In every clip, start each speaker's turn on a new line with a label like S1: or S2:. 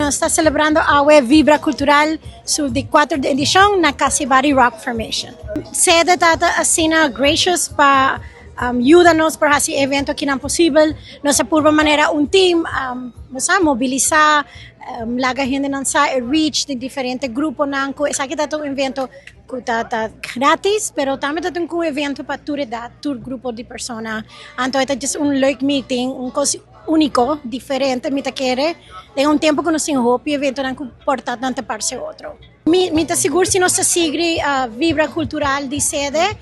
S1: Nos ta celebrando awe Vibra Cultural su di cuater edicion na Casibari Rock Formation. Sede ta asina gracious pa yuda nos pa haci e evento aki nan posibel. Nos a purba manera un team, nos a mobilisa, laga hende nan sa e reach di diferente gruponan cu esaki ta un evento cu ta gratis, pero tambe ta un evento pa tur edad, tur grupo di persona. Anto ta just un leuk meeting, un cos unico, diferente, mi ta kere. Den un tempo cu nos tin hopi eventonan cu por ta nan ta parce otro. Mi ta sigur si nos ta sigui Vibra Cultural di Sede,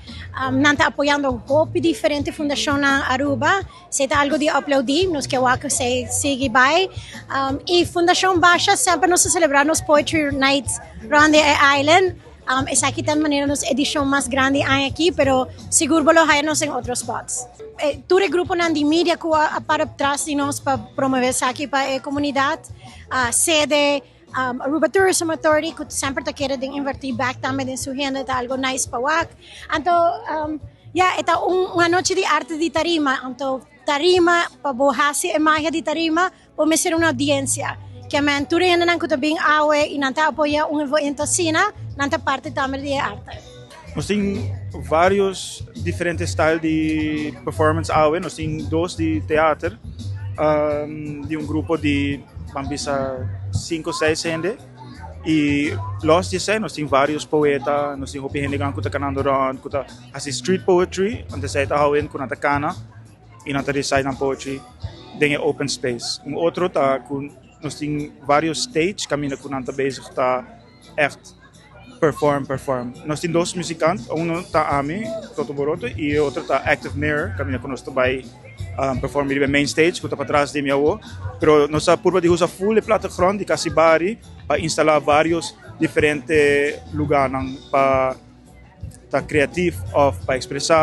S1: nan ta apoyando hopi diferente fundacion na Aruba. Esey ta algo di aplaudi, nos kier wak cu esey sigui bay. Y Fundacion Basha semper nos ta celebra nos Poetry Nights rond di e island. Esaki ta manera nos edicion mas grandi aña aki, pero sigur bo lo haya nos den otro spots. Tur e gruponan di media cu a para tras di nos pa promove esaki pa e comunidad, Sede, Aruba Tourism Authority, cu semper ta kere den inverti back tambe den su hende, ta algo nice pa wak. Anto, ya, e ta un anochi di arte di tarima. Anto, tarima, pa bo haci e magia di tarima, bo mester un audiencia. Ke men tur hendenan cu ta bin awe y nan ta apoya un evento asina, nan ta parte tambe di e arte.
S2: Nos tin varios diferente style di performance awe. Nos tin dos di teatro, di un grupo di, ban bisa, 5 o 6 hende. Y los di esey, nos tin varios poeta, nos tin hopi hende cu ta canando rond, cu ta haci street poetry, anto esey ta awe cu nan ta cana y nan ta recite nan poetry den e open space. Un otro ta cu nos tin varios stage caminda cu nan ta bezig ta echt perform, perform. Nos tin dos muzikant, uno ta ami, Toto Boroto, y e otro ta Active Mirror, caminda cu nos ta bay perform riba main stage, cu ta patras di mi awo. Pero nos a purba di usa full e plattegrond di Casibari pa instala varios diferente lugarnan pa ta creativo of pa expresa.